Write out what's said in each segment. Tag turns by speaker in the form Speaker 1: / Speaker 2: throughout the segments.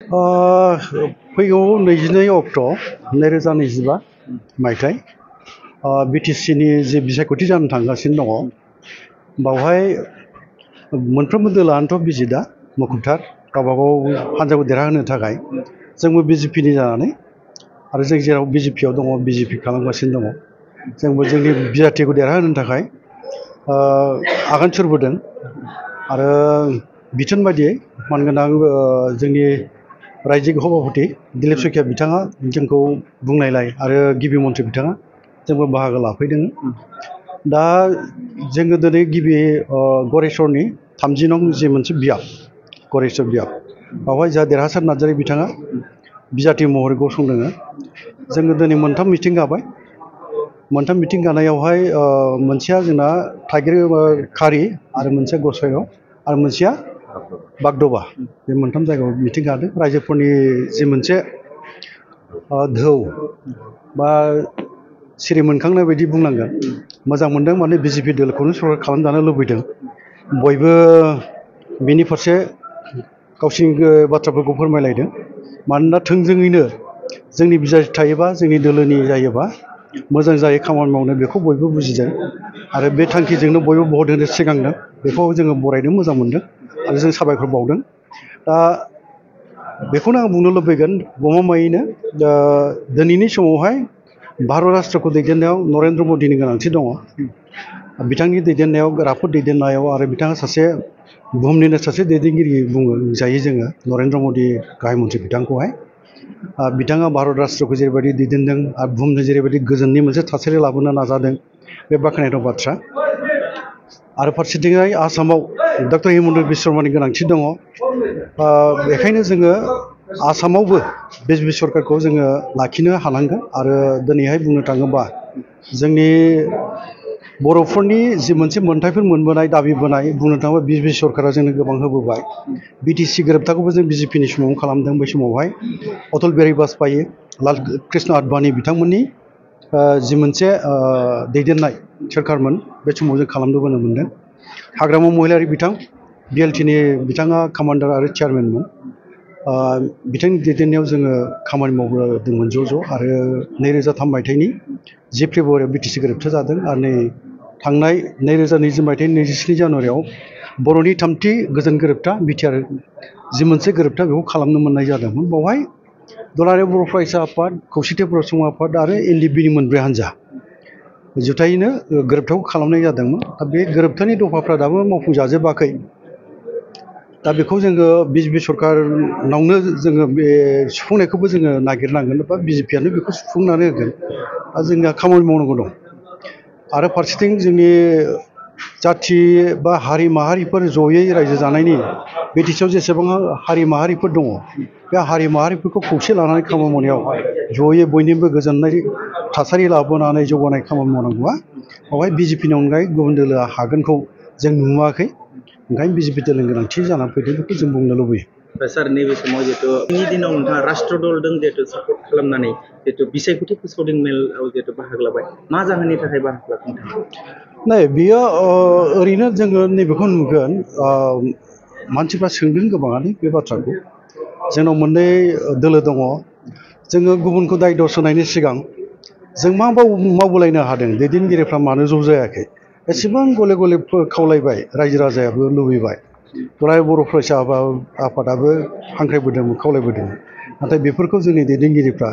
Speaker 1: फैगौ 22 अक्ट' 2025 मायथाइ बिटिसिनि जे बिसायख'थि जानो थांगासिनो दङ बावहाय मोनफ्रोमबो दोलोआनोथ' बिजिदा मुखुबथार गावबागाव हान्जाखौ देरहाहोनो थाखाय जोंबो बिजेपिनि जानानै आरो जों जेराव बिजेपिआव दङ बिजेपि खालामगासिनो दङ जोंबो जोंनि बिजाथिखौ देरहाहोनो थाखाय आगान सुरबोदों आरो बिथोन बायदियै मानगोनां जोंनि रायजो सभापति दिलीप सैखिया बिथाङा जोंखौ बुंनायलाय आरो गिबि मन्थ्रि बिथाङा जोंबो बाहागो लाफैदों दा जोङो दिनै गिबि गरेस्वरनि 30 नं जे मोनसे बियाब गरेस्वर बियाब बावहाय जा देरहासार नार्जारी बिथाङा बिजाथि महरै गसंदों जोङो दिनै मोनथाम मिटिं गाबाय मोनथाम मिटिं गानायावहाय मोनसेया जोंना थाइगिर खारि आरो मोनसेया गसाइगाव आरो मोनसेया बागदबा बे मोनथाम जायगायाव मिटिं गादों रायजोफोरनि जि मोनसे धौ बा सिरि मोनखांनाय बायदि बुंनांगोन मोजां मोनदों माने बिजेपि दोलोखौनो सरकार खालामजानो लुबैदों बयबो बेनि फारसे गावसिनि बाथ्राफोरखौ फोरमायलायदों मानोना थोंजोङैनो जोंनि बिजाथि थायोबा जोंनि दोलोनि जायोबा मोजां जायो खामानि मावनो बेखौ बयबो बुजिदों आरो बे थांखिजोंनो बयबो भट होनो सिगांदों बेखौ जोङो बरायदों मोजां मोनदों आरो जों साबायखर बावदों दा बेखौनो आं बुंनो लुबैगोन गमामायैनो दिनैनि समावहाय भारत राष्ट्रखौ दैदेननायाव नरेन्द्र मदिनि गोनांथि दङ बिथांनि दैदेननायाव राफोद दैदेननायाव आरो बिथाङा सासे बुहुमनिनो सासे दैदेनगिरि बुङो जायो जोङो नरेन्द्र मदि गाहाय मन्थ्रि बिथांखौहाय बिथाङा भारत राष्ट्रखौ जेरैबायदि दैदेनदों आरो बुहुमनो जेरैबायदि गोजोननि मोनसे थासारि लाबोनो नाजादों बे बाख्नायथाव बाथ्रा आरो फारसेथिंहाय आसामाव डक्टर हिमन्त बिश्व शर्मानि गोनांथि दङ बेखायनो जोङो आसामावबो बिजेपि सरकारखौ जोङो लाखिनो हानांगोन आरो दिनैहाय बुंनो थाङोबा जोंनि बर'फोरनि जि मोनसे मोन्थायफोर मोनबोनाय दाबिबोनाय बुंनो थाङोबा बिजेपि सरकारा जोंनो गोबां होबोबाय बिटिसि गोरोबथाखौबो जों बिजेपिनि समाव खालामदों बै समावहाय अटल बिहारि बाजपेयी लाल कृष्ण आडबाणी बिथांमोननि जि मोनसे दैदेननाय सोरखारमोन बे समाव जों खालामबोनो मोनदों हाग्रामा महिलारि बिथां बिएलटिनि बिथाङा कामान्डार आरो चेयारमेनमोन बिथांनि दैदेननायाव जोङो खामानि मावबोदोंमोन ज' आरो 2003 मायथाइनि 10 फेब्रुवारियाव बिटिसि गोरोबथा जादों आरो नै थांनाय 2020 मायथाइनि 27 जानुवारियाव बर'नि थामथि गोजोन गोरोबथा बिटिआर जि मोनसे गोरोबथा बेखौ खालामनो मोननाय जादोंमोन बावहाय दुलाराय बर' फरायसा आफाद खौसेथि बर' सुबुं आफाद आरो एनडिएफबिनि मोनब्रै हान्जा जुथायैनो गोरोबथाखौ खालामनाय जादोंमोन दा बे गोरोबथानि दफाफ्रा दाबो मावफुंजाजोबाखै दा बेखौ जोङो बिजेपि सरकारनावनो जोङो बे सुफुंनायखौबो जोङो नागिरनांगोन बा बिजेपिआनो बेखौ सुफुंनानै होगोन दा जोंहा खामानि मावनांगौ दं आरो फारसेथिं जोंनि जाथि बा हारि माहारिफोर जयै रायजो जानायनि बिटिसिआव जेसेबां हारि माहारिफोर दङ बे हारि माहारिफोरखौ खौसे लानानै खामानि मावनायाव जयै बयनिबो गोजोननाय थासारि लाबोनानै जौगानाय खामानि मावनांगौआ बेवहाय बिजेपिनि अनगायै गुबुन दोलोआ हागोनखौ जों नुवाखै ओंखायनो बिजेपि दोलोनि गोनांथि जानानै फैदों बेखौ जों बुंनो लुबैयो
Speaker 2: सार नैबे समाव जिहेतु नि दिनाव नोंथाङा राष्ट्र दलजों जिहेतु सापर्ट खालामनानै जिहेतु बिसायख'थि फोसावदिं मेलाव जिहेतु बाहागो लाबाय मा जाहोननि थाखाय बाहागो लादों
Speaker 1: नै बियो ओरैनो जोङो नैबेखौ नुगोन मानसिफ्रा सोंदों गोबाङानो बे बाथ्राखौ जोंनाव मोननै दोलो दङ जोङो गुबुनखौ दाय दस होनायनि सिगां जों मा मावबोलायनो हादों दैदेनगिरिफ्रा मानो ज' जायाखै एसेबां गले गले खावलायबाय रायजो राजायाबो लुबैबाय दुलाराय बर' फरायसा आफादाबो हांख्रायबोदोंमोन खावलायबोदोंमोन नाथाय बेफोरखौ जोंनि दैदेनगिरिफ्रा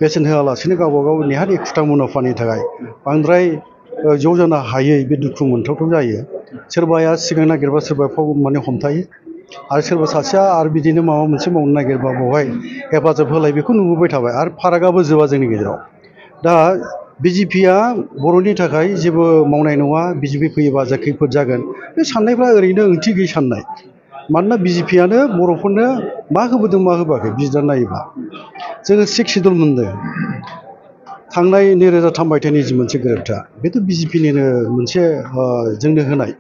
Speaker 1: बेसेन होआलासिनो गावबा गाव नेहाथ एखुथा मुलाम्फानि थाखाय बांद्राय ज' जानो हायै बे दुखु मोनथावथाव जायो सोरबाया सिगां नागिरबा सोरबा माने हमथायो आरो सोरबा सासेया आरो बिदिनो माबा मोनसे मावनो नागिरबा बेवहाय हेफाजाब होलाय बेखौ नुबोबाय थाबाय आरो फारागाबो जोबा जोंनि गेजेराव दा बिजेपिआ बर'नि थाखाय जेबो मावनाय नङा बिजेपि फैयोबा जा खैफोद जागोन बे साननायफ्रा ओरैनो ओंथि गैयै साननाय मानोना बिजेपिआनो बर'फोरनो मा होबोदों मा होबोआखै बिजिरना नायोबा जोङो 6 सिडुल मोनदों थांनाय 2003 मायथाइनि जि मोनसे गोरोबथा बेथ' बिजेपिनिनो मोनसे जोंनो होनाय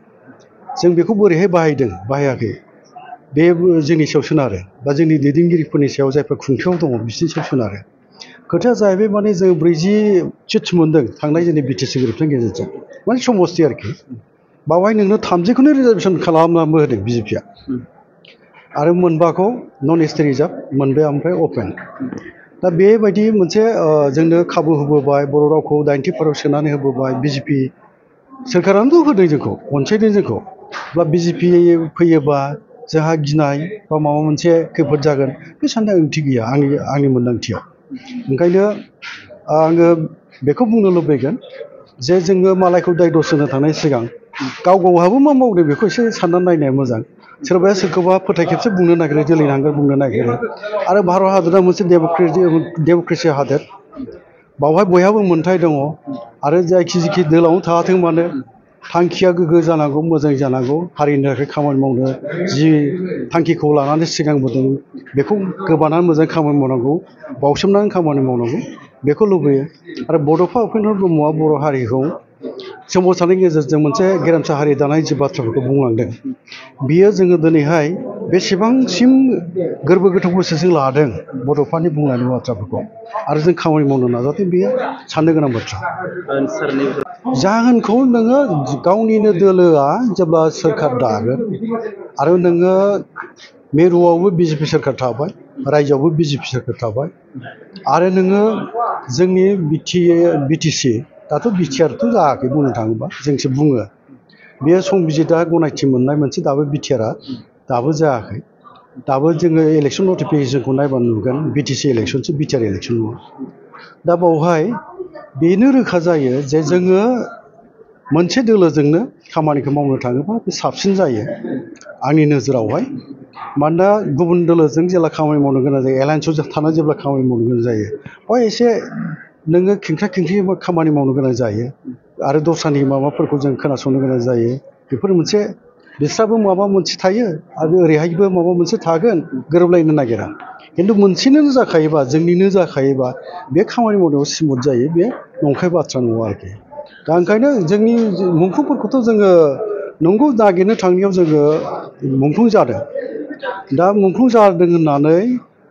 Speaker 1: जों बेखौ बोरैहाय बाहायदों बाहायाखै बे जोंनि सायाव सोनारो बा जोंनि दैदेनगिरिफोरनि सायाव जायफोर खुंथायाव दङ बिसोरनि सायाव सोनारो खोथाया जाहैबाय माने जों 40 सिट्स मोनदों थांनाय जोंनि बिटिसि गोरोबथानि गेजेरजों माने समस्ति आरोखि बावहाय नोंनो 30खौनो रिजार्भेसन खालामनानैबो होदों बिजेपिआ आरो मोनबाखौ नन एस टि रिजार्भ मोनबाया ओमफ्राय अपेन दा बेबायदि मोनसे जोंनो खाबु होबोबाय बर' रावखौ 90% सोनानै होबोबाय बिजेपि सोरखारानोथ' होदों जोंखौ अनसायदों जोंखौ बा बिजेपि फैयोबा जोंहा गिनाय बा माबा मोनसे खैफोद जागोन बे साननाया ओंथि गैया आंनि मोन्दांथियाव ओंखायनो आङो बेखौ बुंनो लुबैगोन जे जोङो मालायखौ दाय दस होनो थांनायनि सिगां गाव गावहाबो मा मावदों बेखौ एसे साननानै नायनाया मोजां सोरबाया सोरखौबा फोथाय खेबसे बुंनो नागिरो जोलै नांगोल बुंनो नागिरो आरो भारत हादरा मोनसे डेम'क्रेसि हादोर बावहाय बयहाबो मोन्थाय दङ आरो जायखि दोलावनो थायाथों मानो थांखिया गोग्गो जानांगौ मोजां जानांगौ हारिनि थाखाय खामानि मावनो जि थांखिखौ लानानै सिगांबोदों बेखौ गोबानानै मोजां खामानि मावनांगौ बावसोमनानै खामानि मावनांगौ बेखौ लुबैयो आरो बड'फा उपेन्द्र ब्रह्मआ बर' हारिखौ सोमावसारनायनि गेजेरजों मोनसे गेरेमसा हारि दानाय जि बाथ्राफोरखौ बुंलांदों बियो जोङो दिनैहाय बेसेबांसिम गोरबो गोथौ गोसोजों लादों बड'फानि बुंनाय बाथ्राफोरखौ आरो जों खामानि मावनो नाजादों बेयो साननो गोनां बाथ्रा जाहोनखौ नोङो गावनिनो दोलोआ जेब्ला सोरखार दागोन आरो नोङो मिरुआवबो बिजेपि सोरखार थाबाय रायजोआवबो बिजेपि सोरखार थाबाय आरो नोङो जोंनि बिटिसि दाथ' बिटिआरथ' जायाखै बुंनो थाङोबा जोंसो बुङो बेयो संबिजितआ गनायथि मोननाय मोनसे दाबो बिटिआरआ दाबो जायाखै दाबो जोङो इलेक्सन नटिफिकेसनखौ नायबा नुगोन बिटिसि इलेक्सनसो बिटिआर इलेक्सन नङा दा बावहाय बेनो रोखा जायो जे जोङो मोनसे दोलोजोंनो खामानिखौ मावनो थाङोबा बे साबसिन जायो आंनि नोजोरावहाय मानोना गुबुन दोलोजों जेब्ला खामानि मावनो गोनां जायो एलायन्सआव थानानै जेब्ला खामानि मावनो गोनां जायो बेवहाय एसे नोङो खेंख्रा खेंख्रि खामानि मावनो गोनां जायो आरो दस्रानि माबाफोरखौ जों खोनासंनो गोनां जायो बेफोर मोनसे बिस्राबो माबा मोनसे थायो आरो ओरैहायबो माबा मोनसे थागोन गोरोबलायनो नागिरा खिन्थु मोनसेनो जाखायोबा जोंनिनो जाखायोबा बे खामानि मावनायाव स्मुथ जायो बे नंखाय बाथ्रा नङा आरोखि दा ओंखायनो जोंनि मुंख्लंफोरखौथ' जोङो नंगौ नागिरनो थांनायाव जोङो मुंख्लं जादों दा मुंख्लं जादों होननानै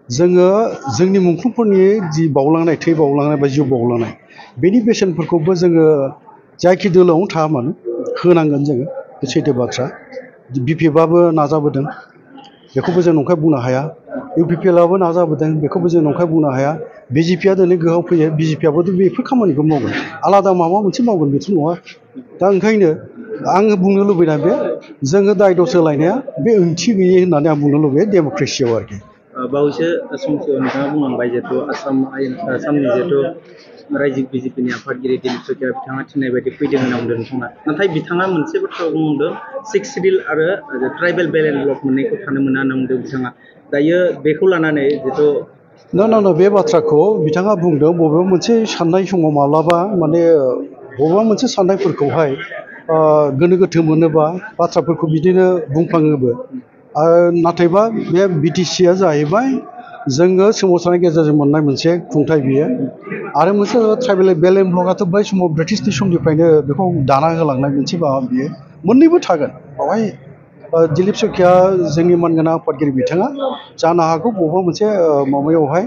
Speaker 1: जोङो जोंनि मुंख्लंफोरनि जि बावलांनाय थै बावलांनाय बा जिउ बावलांनाय बेनि बेसेनफोरखौबो जोङो जायखि दोलोआवनो थाया मानो होनांगोन जोङो बे सैथो बाथ्रा बिपिएफआबो नाजाबोदों बेखौबो जों नंखाय बुंनो हाया इउपिपिएलआबो नाजाबोदों बेखौबो जों नंखाय बुंनो हाया बिजेपिआ दिनै गोहोआव फैयो बिजेपिआबोथ' बेफोर खामानिखौ मावगोन आलादा माबा मोनसे मावगोन बेथ' नङा दा ओंखायनो आङो बुंनो लुबैनाय बे जोङो दाय दस होलायनाया बे ओंथि गैयै होननानै आं बुंनो लुबैयो डेम'क्रेसियाव आरोखि
Speaker 2: बावैसो समसो नोंथाङा बुंलांबाय जिहेथु आसामनि जिहेथु रायजिक बिजेपिनि आफादगिरि दिलीप सैखोआ बिथाङा थिननाय बायदि फैदों होनना बुंदों नोंथाङा नाथाय बिथाङा मोनसे बाथ्रा बुंदों 6 सिडिउल आरो ट्राइबेल बेलेन्स ब्लक मोननैखौ थानो मोना होनना बुंदों बिथाङा दायो बेखौ लानानै जिहेथु
Speaker 1: ना बे बाथ्राखौ बिथाङा बुंदों बबेबा मोनसे साननाय समाव माब्लाबा माने बबेबा मोनसे साननायफोरखौहाय गोनो गोथो मोनोबा बाथ्राफोरखौ बिदिनो बुंफ्लाङोबो नाथायबा बे बिटिसिआ जाहैबाय जोङो सोमावसारनायनि गेजेरजों मोननाय मोनसे खुंथाय बियो आरो मोनसे ट्राइबेल बेलेन्स ब्लकआथ' बै समाव ब्रिटिशनि समनिफ्रायनो बेखौ दाना होलांनाय मोनसे माबा बियो मोननैबो थागोन बेवहाय दिलीप सैखोआ जोंनि मानगोनां आफादगिरि बिथाङा जानो हागौ बबेबा मोनसे माबायावहाय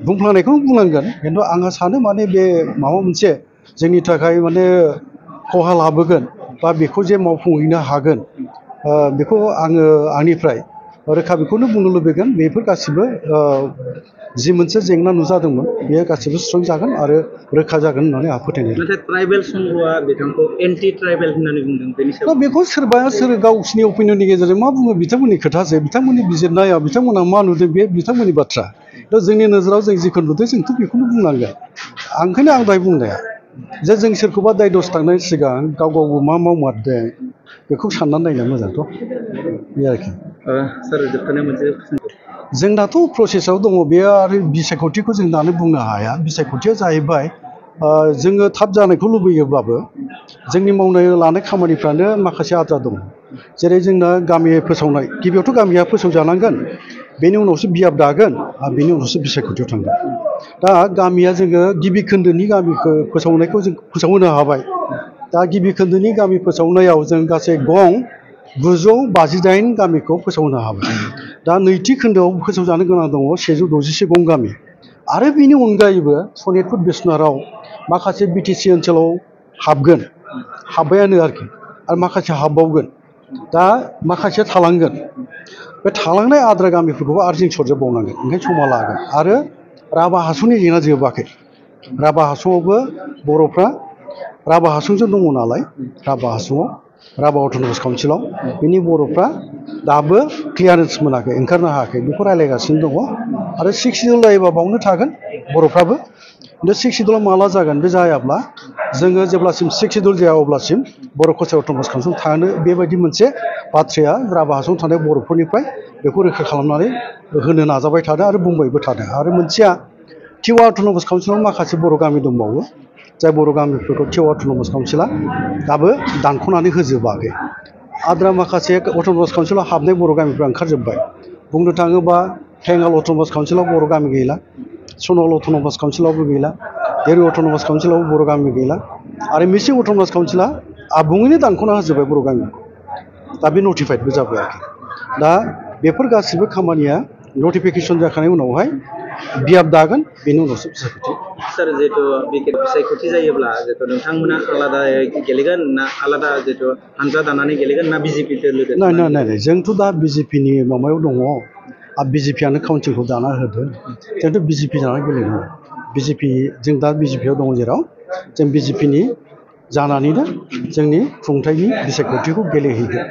Speaker 1: बुंफ्लांनायखौनो बुंनांगोन खिन्थु आङो सानो माने बे माबा मोनसे जोंनि थाखाय माने खहा लाबोगोन बा बेखौ जे मावफुंहैनो हागोन बेखौ आङो आंनिफ्राय रोखा बेखौनो बुंनो लुबैगोन बेफोर गासिबो जि मोनसे जेंना नुजादोंमोन बेयो गासिबो सुस्रांजागोन आरो रोखा जागोन होननानै आंहा फोथायनाय दं।
Speaker 2: नाथाय ट्राइबेल संघआ बिथांखौ एन्टि ट्राइबेल होननानै बुंदों बेनि सायाव
Speaker 1: दा बेखौ सोर गावसिनि अपिनियननि गेजेरजों मा बुङो बिथांमोननि खोथासो बिथांमोननि बिजिरनायाव बिथांमोना मा नुदों बे बिथांमोननि बाथ्रा दा जोंनि नोजोराव जों जिखौ नुदों जोंथ' बेखौनो बुंनांगोन ओंखायनो आं दहाय बुंनाया जे जों सोरखौबा दाय दस थांनायनि सिगां गाव गावबो मा मावमारदों बेखौ साननानै नायनाया मोजांथ' बे आरोखि
Speaker 2: सार जोबथारनाय मोनसे
Speaker 1: जोंनाथ' प्रसेसआव दङ बेयो आरो बिसायख'थिखौ जों दानो बुंनो हाया बिसायख'थिया जाहैबाय जोङो थाब जानायखौ लुबैयोब्लाबो जोंनि मावनो लानाय खामानिफ्रानो माखासे आद्रा दङ जेरै जोंना गामि फोसावनाय गिबियावथ' गामिया फोसावजानांगोन बेनि उनावसो बियाब दागोन आरो बेनि उनावसो बिसायख'थियाव थांगोन दा गामिया जोङो गिबि खोन्दोनि गामिखौ फोसावनायखौ जों फोसावहोनो हाबाय दा गिबि खोन्दोनि गामि फोसावनायाव जों गासै गं 958 गामिखौ फोसावनो हाबाय दा नैथि खोन्दोआव फोसावजानो गोनां दङ 161 गं गामि आरो बेनि अनगायैबो सनितपुर बिसनाराव माखासे बिटिसि ओनसोलाव हाब्बायानो आरोखि आरो माखासे हाबबावगोन दा माखासे थालांगोन बे थालांनाय आद्रा गामिफोरखौबो आरो जों सरजाबबावनांगोन ओंखायनो समा लागोन आरो राभा हासंनि जेंना जोबाखै राभा हासंआवबो बर'फ्रा राभा हासंजों दङ नालाय राभा हासंआव राभा अट'नमास काउन्सिलाव बिनि बर'फ्रा दाबो क्लियारेन्स मोनाखै ओंखारनो हायाखै बेखौ रायज्लायगासिनो दङ आरो 6 सिडिउल जायोबा बावनो थागोन बर'फ्राबो बे 6 सिडिउला माला जागोन बे जायाब्ला जोङो जेब्लासिम 6 सिडिउल जाया अब्लासिम बर' कसारि अट'नमास काउन्सिल थानो बेबायदि मोनसे बाथ्राया राभा हासंआव थानाय बर'फोरनिफ्राय बेखौ रैखा खालामनानै होनो नाजाबाय थादों आरो बुंबायबो थादों आरो मोनसेया टिवा अट'नमास काउन्सिलाव माखासे बर' गामि दंबावो जाय बर' गामिफोरखौ टिवा अट'नमास काउन्सिला दाबो दानख'नानै होजोबाखै आद्रा माखासे अट'नमास काउन्सिलाव हाबनाय बर' गामिफ्रा ओंखारजोब्बाय बुंनो थाङोबा थेंगाल अट'नमास काउन्सिलाव बर' गामि गैला सन'वाल अट'नमास काउन्सिलावबो गैला देरु अट'नमास काउन्सिलावबो बर' गामि गैला आरो मिसिं अट'नमास काउन्सिला आबुङैनो दानख'ना होजोब्बाय बर' गामिखौ दा बे नटिफाइडबो जाबाय आरोखि दा बेफोर गासिबो खामानिया नटिफिकेसन जाखांनायनि उनावहाय बियाब दागोन बेनि उनावसो बिसायख'थि
Speaker 2: सार जिहेतु बिसायख'थि जायोब्ला जिहेतु नोंथांमोना आलादायै गेलेगोन ना आलादा जिहेतु हानजा दानानै गेलेगोन ना बिजेपि लोगो
Speaker 1: नाय जोंथ' दा बिजेपिनि माबायाव दङ आरो बिजेपियानो काउन्सिलखौ दाना होदों जोंथ' बिजेपि जानानै गेलेनो बिजेपि जों दा बिजेपियाव दङ जेराव जों बिजेपिनि जानानैनो जोंनि खुंथायनि बिसायख'थिखौ गेलेहैगोन